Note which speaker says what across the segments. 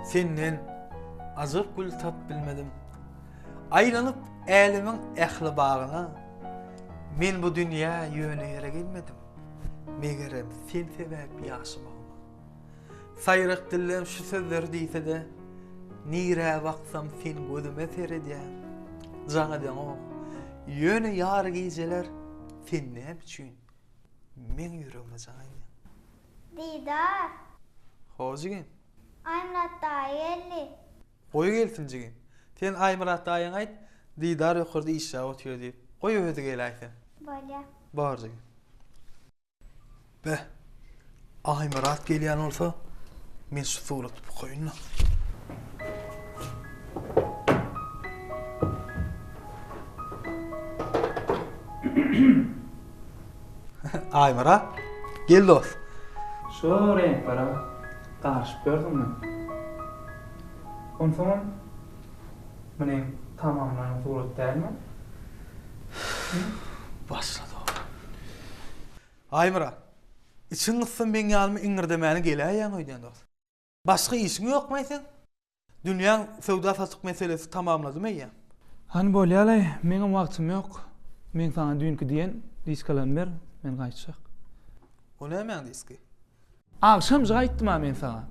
Speaker 1: Senden ajap gül tap bilmedim. Aýlanyp älemiň ähli bagyna, Men bu dünýä ýöne ýere gelmedim. Megerem sen sebäp ýaşamagyma. Saýrak dillem şu sözleri diýse-de, Nirä baksam sen gözüme seredýäň. Jaň edeňok. Ýöne ýary gijeler sen näme üçin meň ýüregime jaň edýäň?
Speaker 2: Didar!
Speaker 1: Ho jigim.
Speaker 2: Aýmyrat daýy geldi.
Speaker 1: Goý gelsin jigim. Sen Aýmyrat daýyňa aýt, Didar ýokarda işläp otyr diýip. Goý özi geläýsin.
Speaker 2: Bolýa.
Speaker 1: Bar jigim. Beh, Aýmyrat gelýän bolsa, men şu suraty okaýyn-da. Aýmyrat, gel dost.
Speaker 3: Şu reňklere garyşyp ýörsüňmi? Onsoňam muny tamamlanan surat dälmi?
Speaker 1: Başlady-ow. Aýmyrat, içiň gyssa meň ýanyma iňňirdemäne geläýýäň öýdýän dost. Başga işiň ýokmaý seň? Dünýäň söwda-satyk meselesi tamamladymy eýýäm?
Speaker 3: Hany bolýalaý, meňem wagtym ýok. Meň saňa düýnki diýen diskalarymy ber, men gaýtjak.
Speaker 1: O nämäň diski?
Speaker 3: Agşamjyk aýtdym-a men saňa.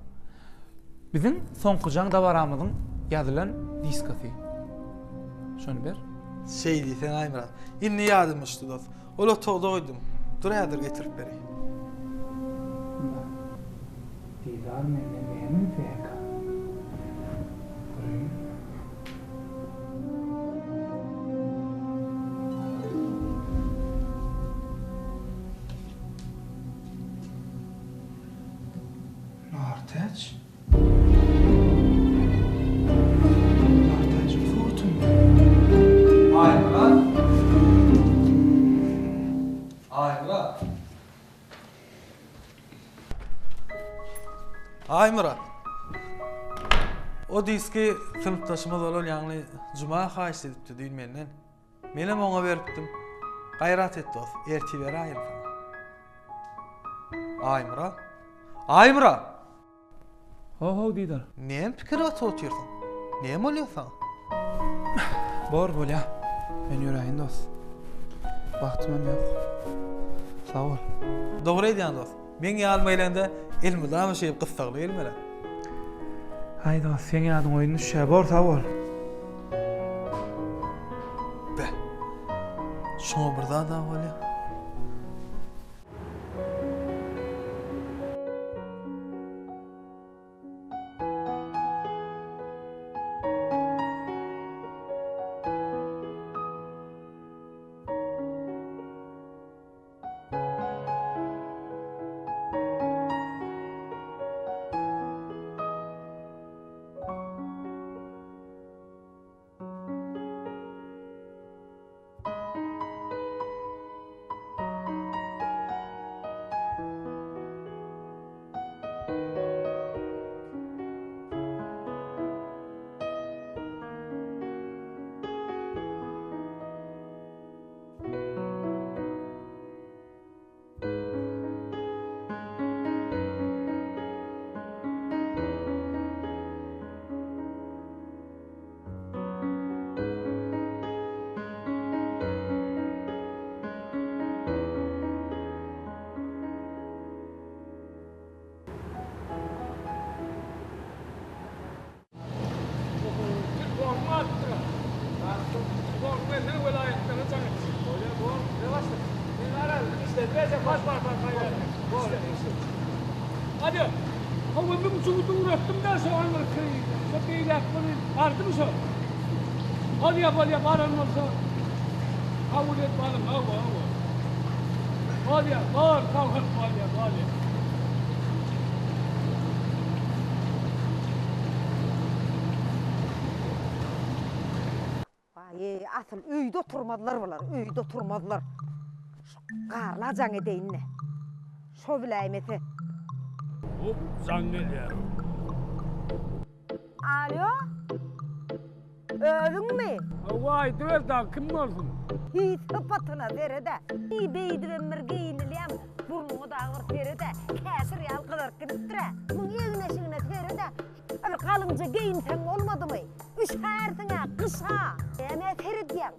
Speaker 3: Biziň soňky jaň dabaramyzyň ýazylan diskasy. Şony ber.
Speaker 1: Şeý diýseň Aýmyrat. Indi ýadyma düşdi dost. Ol otagda goýdum. Dur häzir getirip bereýin.
Speaker 3: Didar menden näme isleýärkä? Göreýin. Nartäç? Nartäjiň suratymy?
Speaker 1: Aýmyrat! Aýmyrat! Aýmyrat! O diski synpdaşymyz bolan ýagny Juma haýyşt edipdi düýn menden. Menem oňa beripdim. Gaýrat et dost, ertir beräýerin saňa. Aýmyrat! Aýmyrat!
Speaker 3: Ho ho Didar.
Speaker 1: Näme pikir atyp otyrsyň? Näme bolýar saňa?
Speaker 3: Bor bolýa. Men ýöräýin dost. Wagtymam ýok. Sag bol.
Speaker 1: Dogry edýäň dost. Meň ýanyma gelende elmydama şeýdip gyssagly gelmeli.
Speaker 3: Aý dost, seň ýadyň oýun düşýär. Bor sag bol.
Speaker 1: Be. Şoňa bir zat-a bolýar.
Speaker 4: Waý, asyl öýde oturmazlar bular, öýde oturmazlar. Şu Garla jaň edeýin-de. Şo biläýmese.
Speaker 5: Hop, jaň gelýär.
Speaker 4: Alýo? Özüňmi?
Speaker 5: Hawa, aýdyber dagy kim bolsun?
Speaker 4: Hiý, sypatyna sered-ä. Hiý, beýdibem bir geýinilýämi? Burnuňa dagy bir sered-ä. Käşir ýaly gyzaryp gidipdir-ä. Muň egin-eşigine sered-ä. Galyňja geýinseň bolmadymy? Üşärsiň-ä, gyş-a! Nämä seredýäň?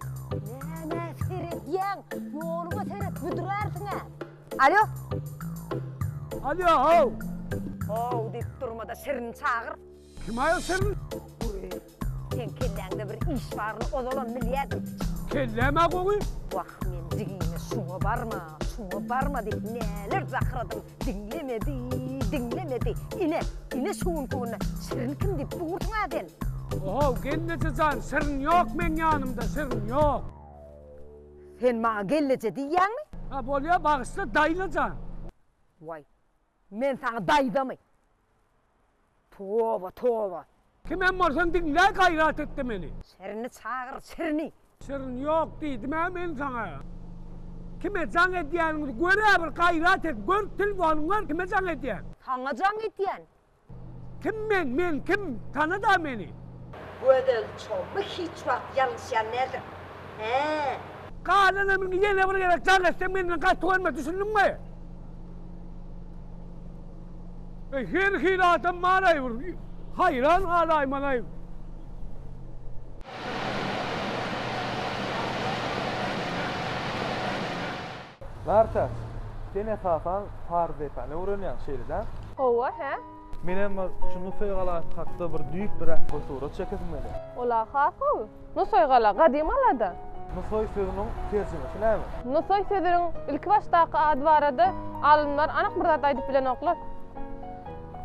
Speaker 4: Nämä seredýäň? Ýoluňa seret, büdrärsiň-ä! Alo!
Speaker 5: Alýo, how!
Speaker 4: How diýip durma-da, Şirini çagyr.
Speaker 5: Kim-aý ol Şirin?
Speaker 4: Gürü, seň kelläňde bir iş baryny ozalam bilýädim.
Speaker 5: Kelläm-ä gowy.
Speaker 4: Wah, men jigime şuňa barma, şuňa barma diýip näler jakyradym, diňlemedi, diňlemedi. Ine, ine şu günki günde Şirin kim diýip dursuň-a sen.
Speaker 5: Ohow, gelneje jan, Şirin ýok meň ýanymda, Şirin ýok.
Speaker 4: Sen maňa gelneje diýýäňmi?
Speaker 5: Ha, bolýa, bagyşla, daýza jan.
Speaker 4: Waý, men saňa daýzamy? Toba, toba.
Speaker 5: Kimem bolsaň diňläý gaýrat etde meni.
Speaker 4: Şirini çagyr, Şirini.
Speaker 5: Şirin ýok diýdim-ä men saňa. Kime jaň edýäniňizi gör-ä bir gaýrat et, gör telefonyňy gör kime jaň edýäň.
Speaker 4: Saňa jaň edýän.
Speaker 5: Kim men, men kim, tana-da meni.
Speaker 4: Gözel Çommy hiç wagt ýalňyşýan däldir. Hä.
Speaker 5: Galanam indi ýene bir gezek jaň etseň menden gaty görme düşündiňmi? Eý her hili adam baraý bir haýran galaýmalaý.
Speaker 1: Nartäç, sen esasan Paryzdepäni öwrenýäň, şeýle däl?
Speaker 6: Hawa, hä?
Speaker 1: Menem bir şu Nusaý galasy hakda bir düýpliräk bir surat çekesim gelýär.
Speaker 6: Ol-a has gowy. Nusaý gala gadym galada.
Speaker 1: Nusaý sözüniň terjimesi näme?
Speaker 6: Nusaý sözüniň ilkibaşdaky ady barada alymlar anyk bir zat aýdyp bilenoklar.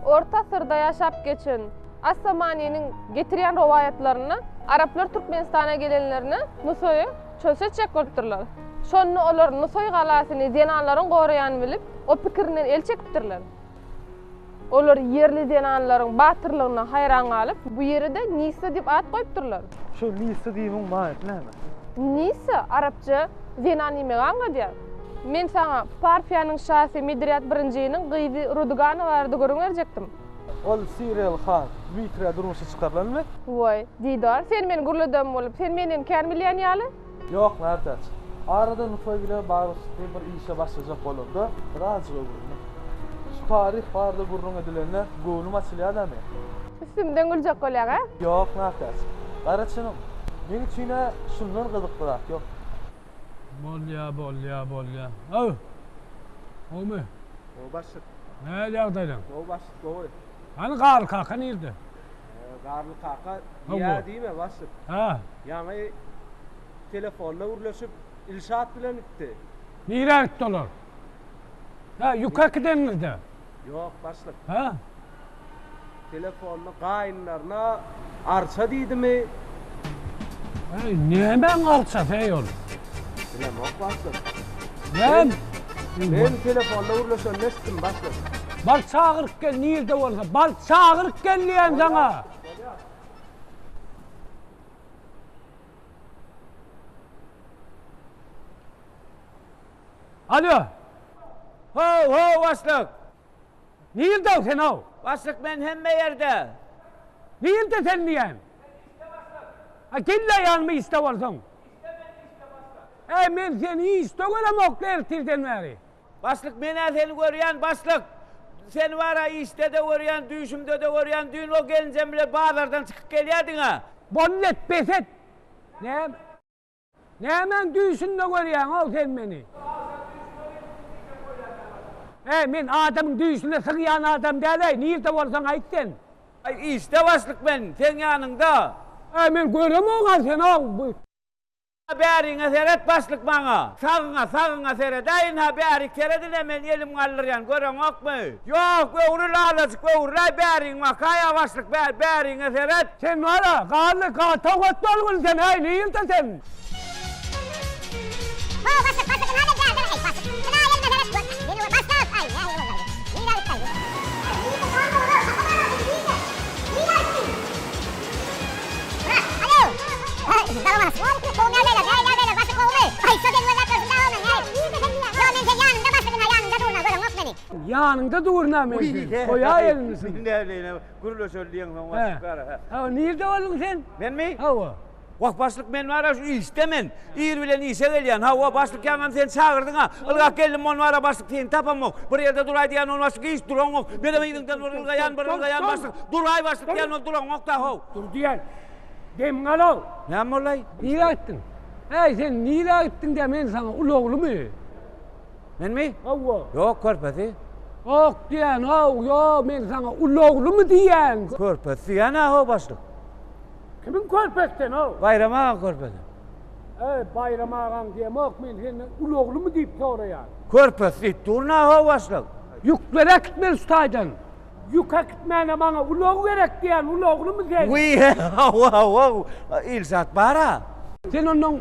Speaker 6: Orta asyrda ýaşap geçen As-Samanynyň getirýän rowaýatlarynda araplar Türkmenistana gelenlerinde Nusaýy çöl seçjek bolupdyrlar. Şonda olar Nusaý galasyny zenanlaryň goraýanyny bilip, o pikirinden el çekipdirler. Olar ýerli zenanlaryň batyrlygyna haýran galyp, bu ýere-de Nissa diýip at goýupdyrlar.
Speaker 1: Şu Nissa diýmegiň manysy näme?
Speaker 6: Nissa arapça zenan diýmegi aňladýar. Men saňa Parfiýanyň şasy Midriat birinjiniň gyzy Rudugana barada gürrüň berjekdim.
Speaker 1: Ol siriýaly han Dmitriýa durmuşa çykarylanmy?
Speaker 6: Waý, Didar, sen meni gürledem bolup, sen menden kän bilýän ýaly.
Speaker 1: Ýok, Nartäç. Arada Nusaý bilen baglanyşykly bir işe başlajak bolamda, birazjyk öwrendim. Şu taryh barada gürrüň edilende göwnüm açylýar-da meň.
Speaker 6: Üstümden güljek bolýaň-a?
Speaker 1: Ýok, Nartäç. Gara çynym. Meň üçin-ä şundan gyzykly zat ýok.
Speaker 5: Bolýa, bolýa, bolýa. Haw! Gowumy?
Speaker 7: Gowy başlyk.
Speaker 5: Nähili ýagdaýlaň?
Speaker 7: Gowy başlyk, gowy.
Speaker 5: Hany Garly kaka nirde?
Speaker 7: Garly kaka diýýä diýme başlyk.
Speaker 5: Hä.
Speaker 7: Ýaňy telefonda gürleşip Ilşat bilen gitdi.
Speaker 5: Nirä gitdi olar? Hä, ýük äkidendirde.
Speaker 7: Ýok başlyk.
Speaker 5: Hä?
Speaker 7: Telefonda gaýynlaryna arça diýdimi?
Speaker 5: Äý, nämäň arçasy äý ol?
Speaker 7: Bilemok başlyk.
Speaker 5: Näme?
Speaker 7: Men telefonda gürleşenini eşitdim başlyk.
Speaker 5: Bar çagyryp gel nirde bolsa, bar çagyryp gel diýýän saňa. Alýo.
Speaker 8: How, how başlyk.
Speaker 5: Nirde sen how?
Speaker 8: Başlyk men hemme ýerde.
Speaker 5: Nirde sen diýýän? Ha gel-le ýanyma işde bolsaň. Äý men seni işde göremok ertirden bäri.
Speaker 8: Başlyk men-ä seni görýän başlyk. Seni bar-a işde-de görýän, düýşümde-de görýän. Düýn o gelinjem bile bazardan çykyp gelýärdiň-ä.
Speaker 5: Boldy et, bes et. Näme? Nämäň düýşünde görýäň-ow sen meni? Äý men adamyň düýşüne sygýan adam däl-äý, nirde bolsaň aýt sen.
Speaker 8: Aý işde başlyk men, seň ýanyňda.
Speaker 5: Äý men göremog-a seni-ow.
Speaker 8: Bäriňe seret başlyk maňa. Sagyňa, sagyňa seret-äý ynha bärik seret ine men elim galdyrýan göreňokmy? Ýok, öwrül azajyk öwrüläý bäriň bakaý-a başlyk bä, bäriňe seret.
Speaker 5: Sen bar-a, garly, towgat bolgun sen, äý nirde sen?
Speaker 2: How başlyk, başlyk ynha men bärde äý başlyk. Ynha elime seret gör, meni gör, başlyk, aý nähili boldy-aý bu? Nirä gitdi-aý bu? Aý nirde galdy ol-ow, kaka bar-ow, sen nirde? Nirä gitdiň?
Speaker 5: Ýanyňda durna men sen. Goýaý elini sen.
Speaker 8: Gürleşeli diýeňsoň başlyk gara.
Speaker 5: Hawa, nirde bolduň sen?
Speaker 8: Menmi?
Speaker 5: Hawa.
Speaker 8: Wah, başlyk, men bar-a şu işde men. Ir bilen işe gelýän. Hawa, başlyk ýaňam sen çagyrdyň-a. Ylgap geldim, ony bar-a başlyk seni tapamok. Bir ýerde duraý diýýän ony başlyk hiç duraňok. Menem yzyňdan bir ylgaýan, bir ylgaýan başlyk. Duraý başlyk diýýän ony duraňok-da how.
Speaker 5: Dur diýýän. Demiňi al-ow.
Speaker 8: Näme boldy-aý?
Speaker 5: Nirä gitdiň? Äý, sen nirä gitdiň diýýän, men saňa ulaglymy?
Speaker 8: Menmi?
Speaker 5: Hawa.
Speaker 8: Ýok, körpesi.
Speaker 5: Ýok diýýän-ow, ýok, men saňa ulaglymy diýýän.
Speaker 8: Körpesi diýýän-ä how başlyk.
Speaker 5: Kimiň körpesi sen-ow?
Speaker 8: Baýram agaň körpesi.
Speaker 5: Äý, Baýram agaň diýemok, men senden ulaglymy diýip soraýan.
Speaker 8: Körpesi diýip durun-a how başlyk.
Speaker 5: Ýükleri äkitmeli şu taýdan. Ýük äkitmäne maňa ulag gerek diýýän, ulaglymy sen?
Speaker 8: Wiý, hawa, hawa, Ilşat bar-a.
Speaker 5: Sen onnoň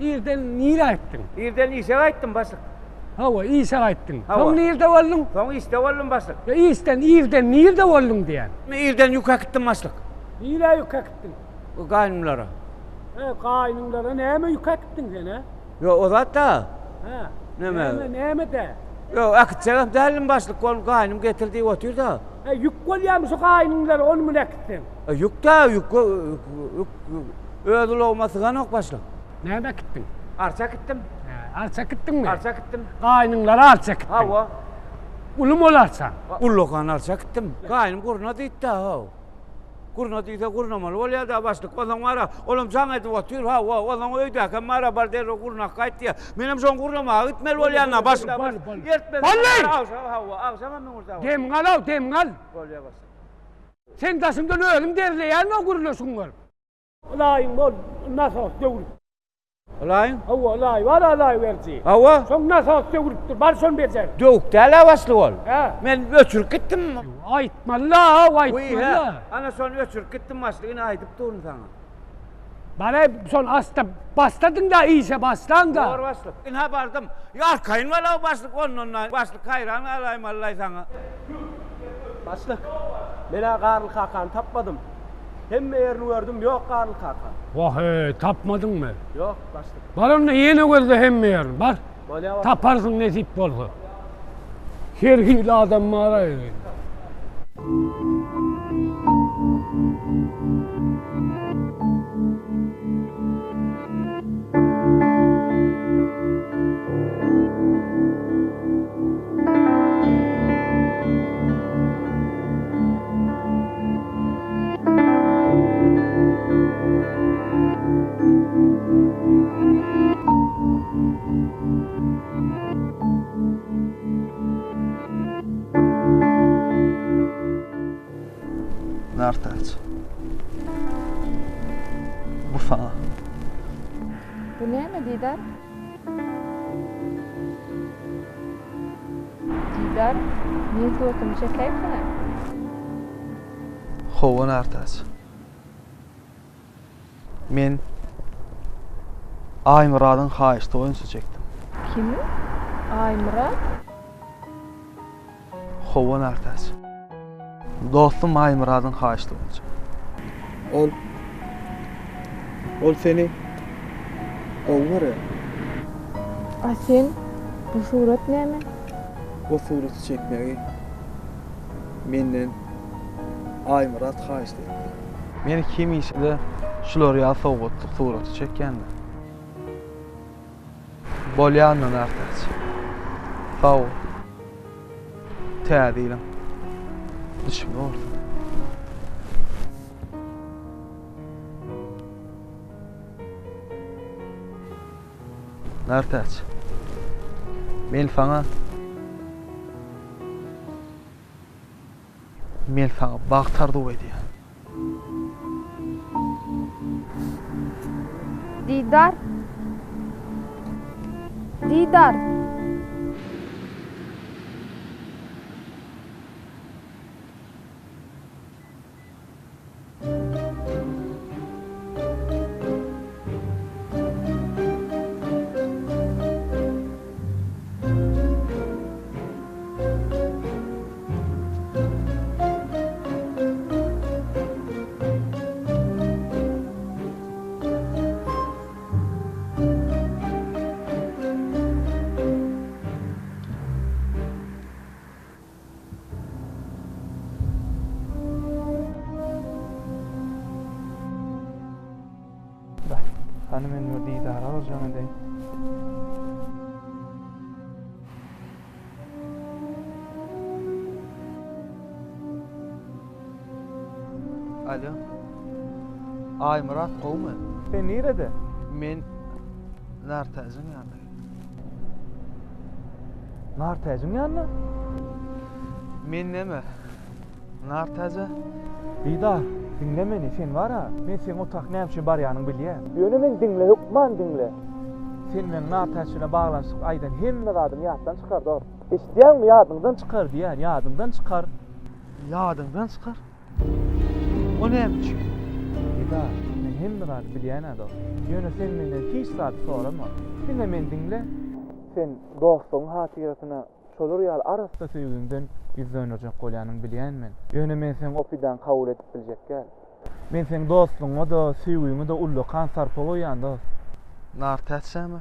Speaker 5: irden nirä gitdiň?
Speaker 8: Irden işe gaýtdym, başlyk.
Speaker 5: Hawa, işe gaýtdyň.
Speaker 8: Hawa.
Speaker 5: Soň nirde bolduň?
Speaker 8: Soň işde boldum, başlyk.
Speaker 5: Ýa işden irden nirde bolduň diýýän.
Speaker 8: Men irden ýük äkitdim, başlyk.
Speaker 5: Nirä ýük äkitdiň?
Speaker 8: Gaýnymlara.
Speaker 5: He, gaýnyňlara näme ýük äkitdiň sen, hä?
Speaker 8: Ýok, o zat-da.
Speaker 5: Hä.
Speaker 8: Näme?
Speaker 5: Näme, näme-dä?
Speaker 8: Ýok, äkitjegem däldim, başlyk, ol gaýnym getir diýip otyr-da.
Speaker 5: Hä, ýük bolýarmy şu gaýnyňlara, ony-muny äkitseň?
Speaker 8: Ýük-dä, ýük, ýük, öz ulagyma syganok, başlyk.
Speaker 5: Näme äkitdiň?
Speaker 8: Arça äkitdim.
Speaker 5: Hä, arça äkitdiňmi?
Speaker 8: Arça äkitdim.
Speaker 5: Gaýnyňlara arça äkitdiň?
Speaker 8: Hawa.
Speaker 5: Ulumy ol arça?
Speaker 8: Ullakan arça äkitdim. Gaýnym gurna diýdi-dä, how. Gurna diýse gurnamaly bolýar-da başlyk. Onsoň bar-a, olam jaň edip otyr, hawa, onsoň öýdäkem bar-a, bar derrew gurnap gaýt diýýär. Menem şoň gurnamaga gitmeli bolýan-da başlyk.
Speaker 5: Bol, bol.
Speaker 8: Ertmeli.
Speaker 5: Boldy!
Speaker 8: Agşam, hawa, agşamam müň ursa.
Speaker 5: Demiňi al-ow, demiňi al.
Speaker 8: Bolýar başlyk.
Speaker 5: Sen daşyňdan özüm derleýän-ow gürleşiň görüp. Ylaýyň bol, nasos döwlüp.
Speaker 8: Ylaýyň?
Speaker 5: Hawa, ylaý bar, ylaý beriji.
Speaker 8: Hawa.
Speaker 5: Şoň nasos döwlüpdir, bar şony bejer.
Speaker 8: Döwük däl-ä başlyk ol.
Speaker 5: Hä.
Speaker 8: Men öçürip gitdim.
Speaker 5: Aýtmaly-la, aýtmaly-la.
Speaker 8: Ana şony öçürip gitdim başlyk, ine aýdyp durun saňa.
Speaker 5: Bana şony asta başladyň-da işe başlaň-da.
Speaker 8: Dogry başlyk. Ynha bardym. Arkaýyn bol-ow başlyk ondan-da. Başlyk haýran galaýmaly-laý saňa.
Speaker 7: Başlyk, men-ä Garly kakany tapmadym. Hemme ýerini gördüm, ýok Garly kaka.
Speaker 5: Wah-eý, tapmadyňmy?
Speaker 7: Ýok, başlyk.
Speaker 5: Bar onda ýene gözle hemme ýerini, bar.
Speaker 7: Bolýa başlyk.
Speaker 5: Taparsyň nesip bolsa. Her hili adam bar-aý.
Speaker 1: Nartäç. Bu saňa.
Speaker 6: Bu näme Didar? Didar, meň suratymy çekäýipsiň-ä?
Speaker 1: Hawa Nartäç. Men Aýmyradyň haýyşty boýunça çekdim.
Speaker 6: Kimiň? Aýmyrat?
Speaker 1: Hawa Nartäç. Dostum Aýmyradyň haýyşty boýunça. Ol Ol seni gowy görýär.
Speaker 6: A sen bu surat näme?
Speaker 1: O suraty çekmegi menden Aýmyrat haýyşt etdi. Men hemişe-de şular ýaly sowgatlyk suraty çekýändim. Bolýa onda Nartäç. Sag bol. Täze ýylyň düşümi bolsun. Nartäç. Men saňa Men saňa bagt arzuw edýän.
Speaker 6: Didar. Didar.
Speaker 3: Gürleşeýin.
Speaker 1: Alo. Aýmyrat gowmy?
Speaker 3: Sen nirede?
Speaker 1: Men Nartäjiň ýanynda.
Speaker 3: Nartäjiň ýanynda?
Speaker 1: Men näme? Nartäje?
Speaker 3: Didar, diňle meni, sen bar-a, men seň otak näme üçin barýanyňy bilýän. Ýöne meni diňle, hökman diňle. Sen meň Nartäç bilen baglanyşyp aýdan hemme zadyňy ýatdan çykar, dost. Eşidýäňmi, ýadyňdan çykar diýýän, ýadyňdan çykar.
Speaker 1: Ýadyňdan çykar? O näme üçin?
Speaker 3: Didar, men hemme zady bilýän-ä, dost. Ýöne sen menden hiç zady sorama. Diňe meni diňle. Sen dostlugyň hatyrasyna şolar ýaly arassa söýgiňden ýüz dönderjek bolýanyňy bilýän men. Ýöne men seň o pidaňy kabul edip biljek däl. Men seň dostlugyňa-da, söýgiňe-de ullakan sarpa goýýan, dost.
Speaker 1: Nartäç näme?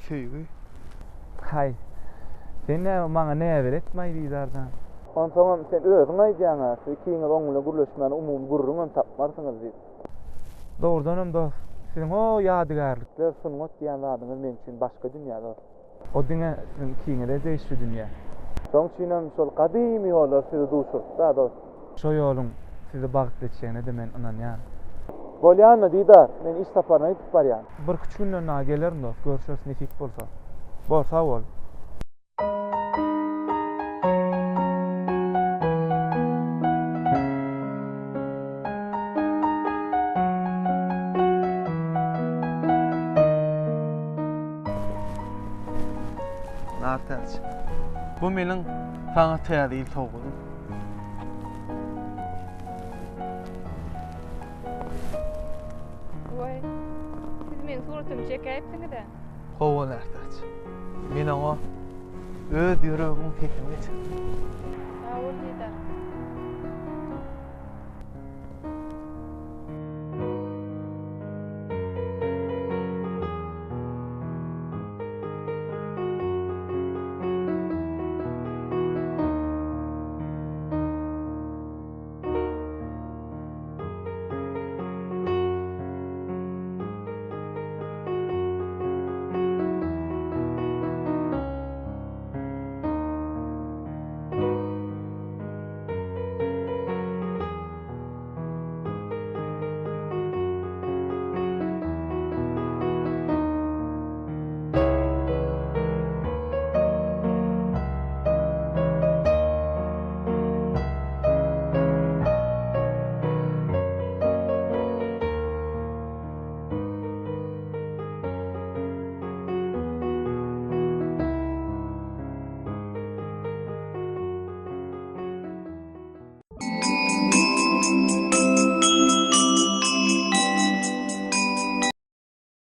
Speaker 1: Söýgi?
Speaker 3: Haý, sen näme maňa näbeletmaý, Didar jan? Onsoňam sen özüň aýdýaň-a, siz ikiňiz oň bilen gürleşmäne umumy gürrüňem tapmarsyňyz diýip. Dogrudanam, dost, siziň o ýadygärlikler, sungat diýýän zadyňyz meň üçin başga dünýä, dost. O diňe siziň ikiňize degişli dünýä. Şoň üçinem şol gadymy ýollar sizi duşurtdy-da, dost. Şo ýoluň sizi bagtly etjegine-de men ynanýan. Bolýanmy, Didar? Men iş saparyna gidip barýan. Birküç günden dagy gelerin, dost. Görşeris, nesip bolsa. Bor, sag bol.
Speaker 1: Nartäç. Bu meniň saňa täze ýyl sowgadym.
Speaker 6: Goý. Siz meniň suratymy çekäýipsiňiz-ä.
Speaker 1: Hawa, Nartäç. Men oňa öz ýüregimiň sesini geçirdim.
Speaker 6: Sag bol, Didar.